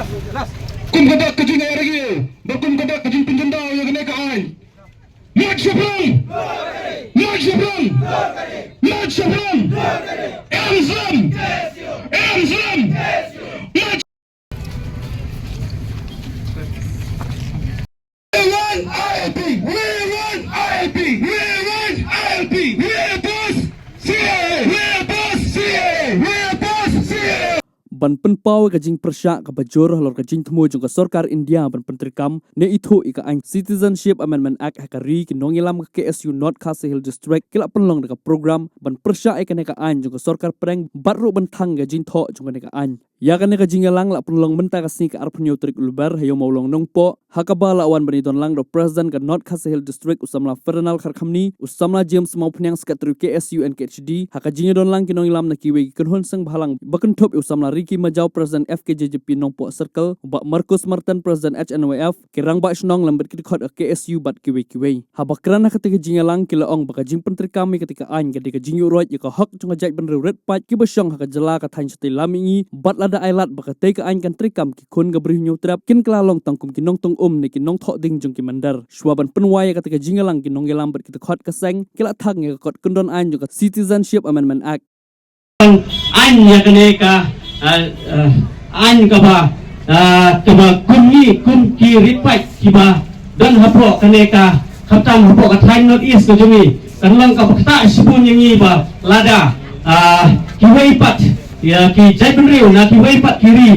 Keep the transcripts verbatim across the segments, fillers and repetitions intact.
Kum ka dak ka jingïarap, ba kum ka dak ka jingpynjyndaw ïa kane ka aiñ. Mut shaphrang! Mut shaphrang! Mut shaphrang! Em slem! Em slem! Mut We want I L P! We want I L P! We want I L P! We oppose C A A! We oppose C A A! We oppose C A A! Ban pynpaw ïa ka jingpyrshah kaba jur halor ka jingthmu jong ka sorkar India ban pyntreikam ne ithuh ïa ka aiñ Citizenship Amendment Act ha ka ri, ki nongïalam ka K S U North Khasi Hills District ki la pynlong da ka program ban pyrshah ïa kane ka aiñ jong ka sorkar pdeng bad ruh ban thang ka jingthoh jong kane ka aiñ. Ïa kane ka jingïalang la pynlong mynta ka sngi ka arphew hynñiew tarik u Lber ha Ïew Mawlong Nongpoh, ha kaba la wan ban ïadon lang da u President ka North Khasi Hills District u samla Ferdinand Kharkhamni, u samla James Mawphniang, Secretary K S U N K H D, ha ka jingïadon lang ki nongïalam na kiwei ki kynhun seng bhalang ba kynthup ïa u samla Ricky Majaw, President F K J J P Nongpoh Circle, u Bah Marcus Martin, President H N Y F, ki rangbah shnong lem bad ki dkhot ka K S U bad kiwei kiwei. Haba kren ha katei ka jingïalang ki la ong ba ka jingpyntreikam ïa katei ka aiñ ka dei ka jingïuhroit ïa ka hok jong ka jaitbynriew rit paid kiba shong ha ka jylla ka thaiñ shatei lam mihngi, bad lada ai lad ba katei ka aiñ kan treikam, ki khun ka Bri Hynñiewtrep kin kylla long tang kum ki nongtong um ne ki nongthoh ding jong ki mynder. Shuwa ban pynwai ïa katei ka jingïalang, ki nongïalam bad ki dkhot ka seng ki la thang ïa ka kot kyndon aiñ jong ka Citizenship Amendment Act. Aiñ ïa kane ka, ah, ah, aiñ kaba, ah, kaba kum ngi, kum ki rit paid kiba don hapoh kane ka, khamtam hapoh ka thaiñ North East ka jong ngi, kan long kaba ktah shibun ïa ngi ba lada, ah, kiwei pat, ïa ki jaitbynriew na kiwei pat ki ri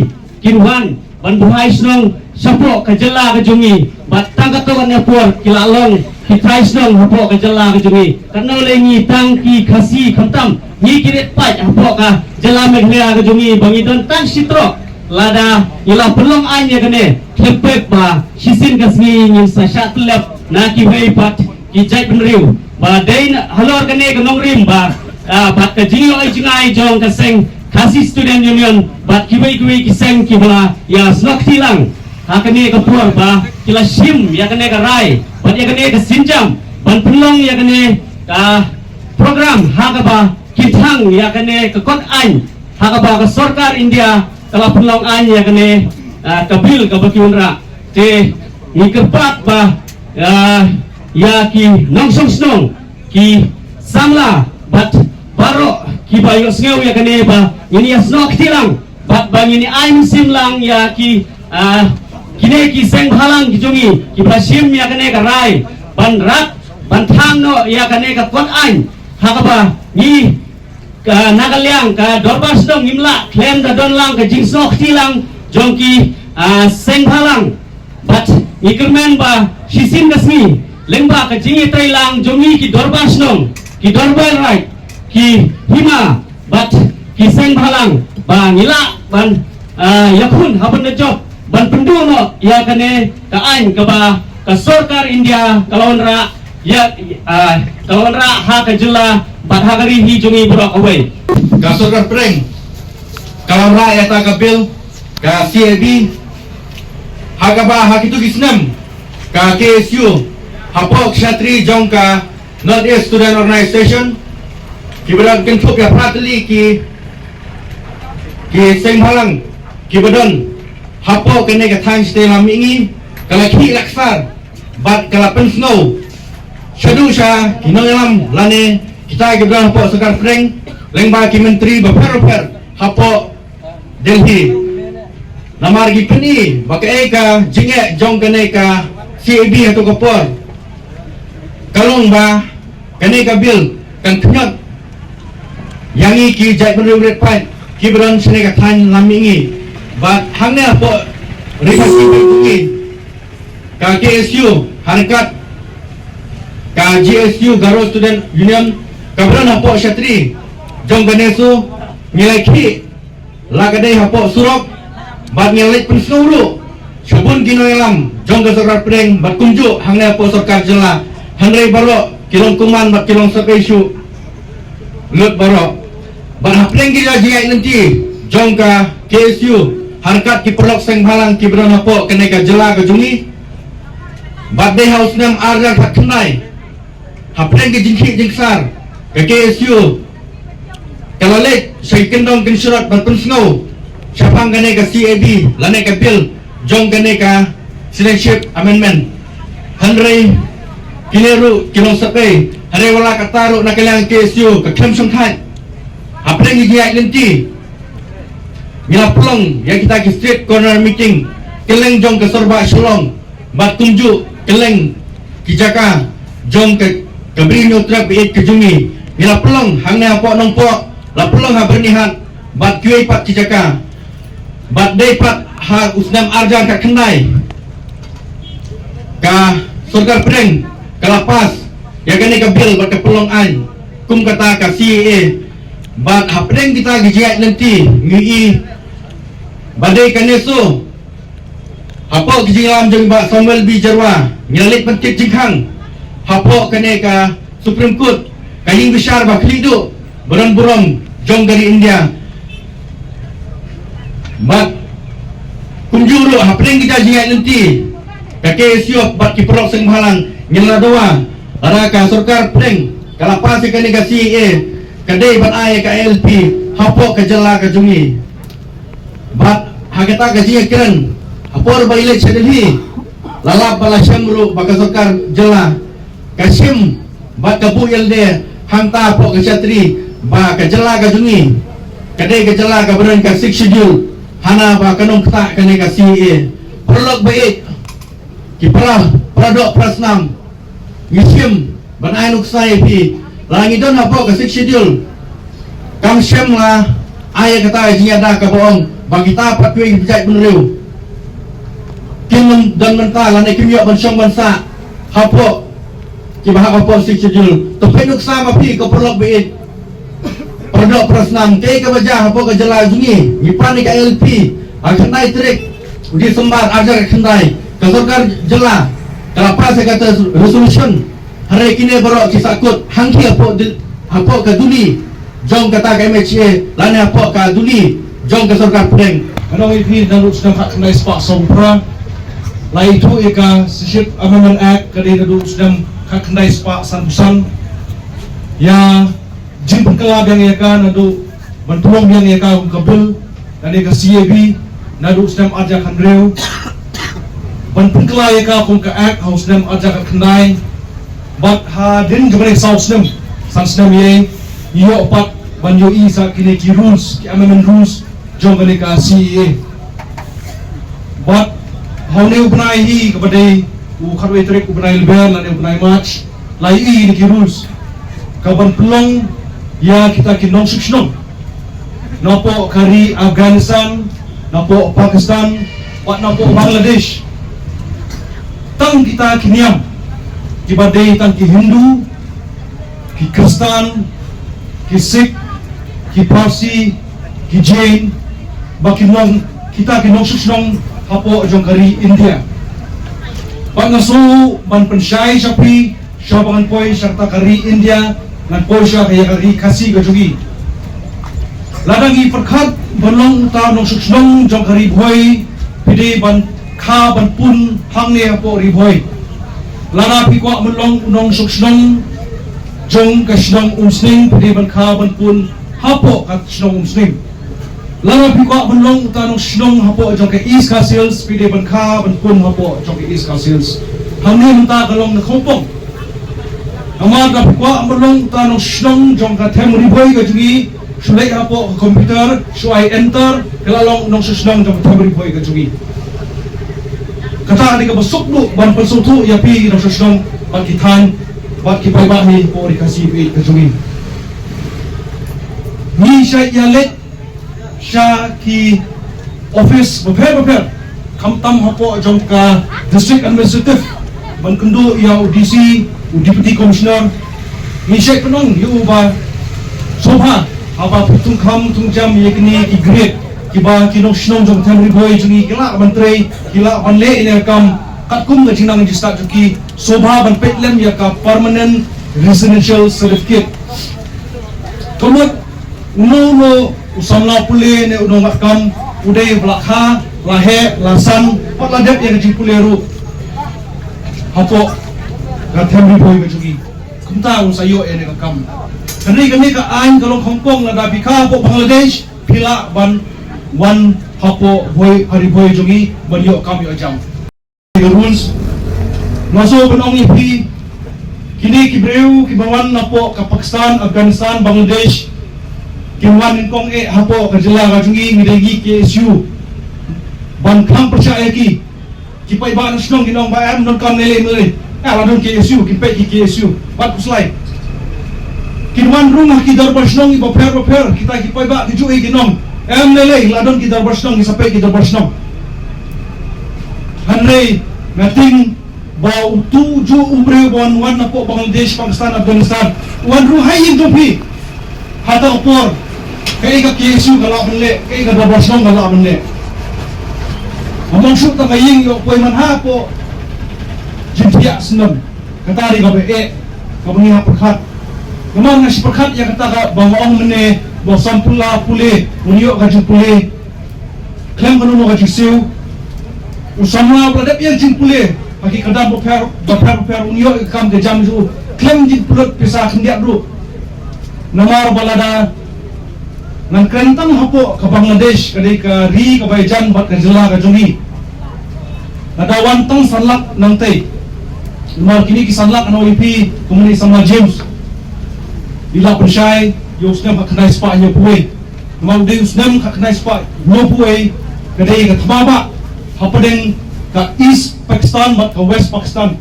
kin wan ban buhai shnong shapoh ka jylla ka jong ngi, bad tang katto katne por ki la long ki trai shnong hapoh ka jylla ka jong ngi. Katno lei ngi tang ki Khasi, khamtam ngi ki rit paid hapoh ka jylla Meghalaya ka jong ngi ba ngi don tang shi trok. Lada ngi la pynlong aiñ ïa kane, khlem pep ba shisien ka sngi ngin sa shah tyllep na kiwei pat ki jaitbynriew. Ba dei na halor kane ka nongrim ba, ah, bad ka jingïohi jngai jong ka seng Khasi Student Union bad kiwei kiwei ki seng kiba la ïasnoh kti lang ha kane ka por ba ki la shim ïa kane ka rai bad ïa kane ka sienjam ban pynlong ïa kane ka program ha kaba kin thang ïa kane ka kot aiñ ha kaba ka sorkar India ka la pynlong aiñ ïa kane, ah, ka bill kaba ki wanrah. Te ngi kyrpad ba, ah, ïa ki nongshong shnong, ki samla bad baroh kiba ïohsngew ïa kane ba ngin ïasnoh kti lang bad ba ngin ai mynsiem lang ïa ki, ah, kine ki seng bhalang ki jong ngi kiba shim ïa kane ka rai ban rat ban thang noh ïa kane ka kot aiñ ha kaba ngi ka, na ka liang ka dorbar shnong ngim lah khlem da don lang ka jingsnoh kti lang jong ki, ah, seng bhalang. Bad ngi kyrmen ba shisien ka sngi lyngba ka jingïatreilang jong ngi ki dorbar shnong, ki dorbar raid, ki hima bad ki seng bhalang ba ngi lah ban, ah, ïakhun ha ban da jop ban pynduh noh ïa kane ka aiñ kaba ka sorkar India ka la wanrah ïa, ah, ka la wanrah ha ka jylla bad ha ka ri hi jong ngi baroh kawei. Ka sorkar pdeng ka la wanrah ïa kata ka bill ka C A B, ha kaba ha kito ki snem ka K S U hapoh ka shatri jong ka North East Student Organisation kiba don kynthup ïa phra tylli ki, ki seng bhalang kiba don hapoh kane ka thaiñ shatei lam mihngi ka la khih la ksar bad ka la pynsngew shaduh sha ki nongïalam lane kita kiba don hapoh sorkar pdeng lyngba ki myntri bapher bapher hapoh Delhi. Namar ki pyni ba kaei ka jingeh jong kane ka C A B ha kato ka por ka long ba kane ka bill kan khñiot ïa ngi ki jaitbynriew rit paid kiba don shane ka thaiñ lam mihngi. Bad hangne hapoh Ri Khasi Hills ka K S U ha ryngkat ka G S U, Garo Student Union, kaba don hapoh shatri jong ka NESO, ngi la khih la ka dei hapoh surok bad ngi la leit pynsngew ruh sha bun ki nongïalam jong ka sorkar pdeng bad kumjuh hangne hapoh sorkar jylla, hynrei baroh ki long kumne bad ki long sep ei shuh lut baroh. Bad hapdeng ki jingïaid lynti jong ka K S U ha ryngkat ki paralok seng bhalang kiba don hapoh kane ka jylla ka jong ngi, bad dei ha u snem ar hajar khatkhyndai, hapdeng ka jingkhih jingksar, ka K S U ka la leit sha ki kyndong kynshrot ban pynsngew shaphang kane ka C A B lane ka bill jong kane ka Citizenship Amendment. Hynrei kine ruh ki long sep ei, hynrei wat la katta ruh na ka liang K S U ka khlem shongthait. Hapdeng ki jingïaid lynti ngi la pynlong ïa kita ki street corner meeting kylleng jong ka Sorbah Shillong bad kumjuh kylleng ki jaka jong ka, ka Bri Hynñiewtrep Baieit ka jong ngi. Ngi la pynlong hangne hapoh Nongpoh, la pynlong ha Byrnihat bad kiwei pat ki jaka. Bad dei pat ha u snem arhajar khatkhyndai ka sorkar pdeng ka la pass ïa kane ka bill bad ka pynlong aiñ kum kata ka C A A. Bad hapdeng kita ki jingïaid lynti ngi i ba dei kane shuh hapoh ki jingïalam jong i Bah Samuel B Jyrwa ngi la leit pyntip jingkhang hapoh kane ka Supreme Court, ka ïing bishar ba khlieh duh ba don burom jong ka ri India. Bad kumjuh ruh hapdeng kita jingïaid lynti ka K S U bad ki paralok seng bhalang ngi la dawa lada ka sorkar pdeng ka la pass ïa kane ka C A A ka dei ban ai ka I L P hapoh ka jylla ka jong ngi. Bad ha kata ka jingïakren ha por ba i leit sha Delhi la lap ba la shem ruh ba ka sorkar jylla ka shim bad ka buh ïalade hangta hapoh ka shatri ba ka jylla ka jong ngi ka dei ka jylla kaba don ka Sixth Schedule hana ba kan ym ktah kane ka C A A. Paralok baieit, ki para, para doh para snam, ngi shim ban ai nuksa ïa phi, la ngi don hapoh ka Sixth Schedule, kam shym la ai ïa kata ka jingïada kaba ong ba kita pat kiwei ki jaitbynriew kim don bynta lane kim ïoh ban shong ban sah hapoh, kiba hap hapoh Sixth Schedule. To peit nuksa ma phi ko paralok baieit, para doh para snam, kaei kaba jia hapoh ka jylla jong ngi. Ngi pan ïa ka I L P ha khyndai tarik u December arhajar khatkhyndai, ka sorkar jylla ka la pass ïa kata resolution. Hynrei kine baroh ki sahkut hangki hapoh Dil-, hapoh ka duli jong kata ka M H A lane hapoh ka duli jong ka sorkar pdeng. Ka nong ïa phi naduh snem khatkhyndai spah sawphew phra la ithuh ïa ka Citizenship Amendment Act ka dei naduh snem khatkhyndai spah sanphew san. Ïa jingpynkylla biang ïa ka naduh ban pynlong biang ïa ka kum ka bill kane ka C A B naduh snem arhajar khathynriew, ban pynkylla ïa ka kum ka act ha u snem arhajar khatkhyndai. Bad hadien jong kane saw snem, san snem ïa ngi ïoh pat ban ïohi sa kine ki rules, ki amendment rules jong kane ka C A A. Bad ha une u bnai hi kaba dei u khatwei tarik u bnai Lber lane u bnai March, la ïohi ïa ki rules kaban pynlong ïa kita ki nongshong shnong napoh ka ri Afghanistan, napoh Pakistan bad napoh Bangladesh. Tang kita ki niam kiba dei tang ki Hindu, ki Khristan, ki Sikh, ki Parsi, ki Jain, ba ki nong, kita ki nongshong shnong hapoh jong ka ri India. Bad nga sngew ban pynshai sha phi, sha ba ngan poi sha kata ka ri India, ngan poi sha ka ïa ka ri Khasi ka jong ngi. Lada ngi pyrkhat ban long uta u nongshong shnong jong ka Ri Bhoi, phi dei ban kha ban pun hangne hapoh Ri Bhoi. Lada phi kwah ban long u nongshong shnong jong ka shnong Umsning, phi dei ban kha ban pun hapoh ka shnong Umsning. Lada phi kwah ban long uta u nongshong shnong hapoh jong ka East Khasi Hills, phi dei ban kha ban pun hapoh jong ka East Khasi Hills. Hangne mynta ka long na khongpong. Namar lada phi kwah ban long uta u nongshong shnong jong ka them Ri Bhoi ka jong ngi, shu leit hapoh ka computer, shu ai enter, ka la long u nongshong shnong jong ka them Ri Bhoi ka jong ngi. Kata ka dei kaba suk duh ban pynsngewthuh ïa phi ki nongshong shnong bad ki thaiñ bad ki paidbah hi hapoh Ri Khasi Baieit ka jong ngi. Ngi shait ïaleit sha ki office bapher bapher, khamtam hapoh jong ka District Administrative, ban kynduh ïa u D C, u Deputy Commissioner. Ngi shait pynong ïa u ba sngewbha haba phi thung kham thung jam ïa kine ki grade kiba ki nongshong shnong jong ka them Ri Bhoi jong ngi ki lah ban trei, ki lah ban leh ïa ka kam katkum ka jingnang jingstad jong ki, sngewbha ban peit lem ïa ka Permanent Residential Certificate. Ka mut uno uno u samla pule ne u nongwad kam u dei ba la kha, la heh, la san bad la dep ïa ka jingpule ruh hapoh ka them Ri Bhoi ka jong ngi. Kumta un sa ïoh ïa kane ka kam. Kane, kane ka aiñ ka long khongpong, lada phi kha hapoh Bangladesh phi lah ban wan hapoh Bhoi, ha Ri Bhoi jong ngi ban ïoh kam ïoh jam. Rules. Nga sngewbha ban ong ïa phi, kine ki briew kiba wan napoh ka Pakistan, Afghanistan, Bangladesh, ki wan nyngkong eh hapoh ka jylla ka jong ngi, ngi dei ngi K S U ban khang pyrshah ïa ki. Ki paidbah na shnong ki ong ba em, donkam ne lei ne lei. Eh, la don K S U, ki peit ki K S U. Bad khuslai, ki wan rung ha ki dorbar shnong kiba pher ba pher, kita ki paidbah ki ju ïa ki ong, em ne lei, la don ki dorbar shnong, ki sa peit ki dorbar shnong. Hynrei nga tieng ba utu u juh u briew ba wan, wan napoh Bangladesh, Pakistan, Afghanistan, wan rung ha ïing jong phi. Hata ka por, kaei ka K S U ka lah ban leh, kaei ka dorbar shnong ka lah ban leh. Among shuh tang ka ïing ïoh poi man hapoh jingthiah syndon. Kata dei kaba eh, kaba ngi hap pyrkhat. Namar nga shu pyrkhat ïa kata kaba nga ong mynne, ba u samla pule un ïoh ka jingpule khlem kano kano ka jingsiew. U samla uba la dep ïa ka jingpule ha ki kyrdan bapher bapher bapher un ïoh ïa ka kam ka jam jong u khlem jingpynlut pisa khyndiat ruh. Namar ba lada ngan kren tang hapoh ka Bangladesh, ka dei ka ri kaba ïajan bad ka jylla ka jong ngi, lada wan tang san lak nangtei. Namar kine ki san lak, nga ong ïa phi, kumne, samla James, i la pynshai ïa u snem khatkhyndai spah hynñiewphew wei. Namar u dei u snem khatkhyndai spah hynñiewphew wei, ka dei ka thma bah hapdeng ka East Pakistan bad ka West Pakistan.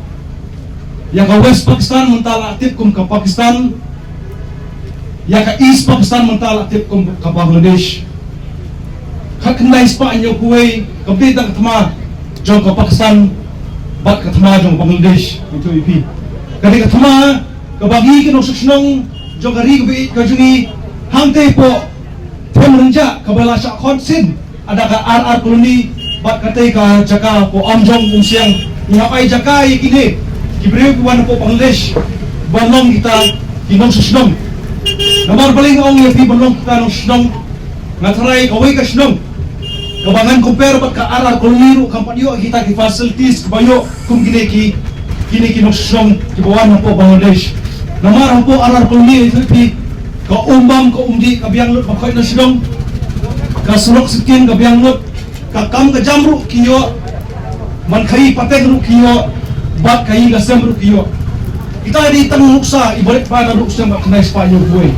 Ïa ka West Pakistan mynta la tip kum ka Pakistan, ïa ka East Pakistan mynta la tip kum ka Bangladesh. Khatkhyndai spah hynñiewphew wei kam dei tang ka thma jong ka Pakistan bad ka thma jong ka Bangladesh, ïathuh ïa phi. Ka dei ka thma kaba ngi ki nongshong shnong jong ka ri kaba ïeit ka jong ngi, hangtei hapoh Themrynjah kaba la shah khot sien, ada ka R R Colony bad katei ka jaka hapoh Umjong Umsiang, ngi hap ai jaka ïa kine ki briew ki wan hapoh Bangladesh ban long kita ki nongshong shnong. Namar balei nga ong ïa phi ban long kita nongshong shnong? Nga tharai kawei ka shnong kaba ngan compare bad ka R R Colony ruh kam pat ïoh kita ki facilities kiba ïoh kum kine ki, kine ki nongshong shnong kiba wan hapoh Bangladesh. Namar hapoh R R Colony, ïathuh ïa phi, ka um bam ka um dih ka biang lut ba koit na shnong, ka surok sitkin ka biang lut, ka kam ka jam ruh ki ïoh, man ka ïing pateng ruh ki ïoh, bad ka ïing ka sem ruh ki ïoh. Kita dei tang nuksa iba rit ba naduh u snem khatkhyndai spah hynñiewphew wei.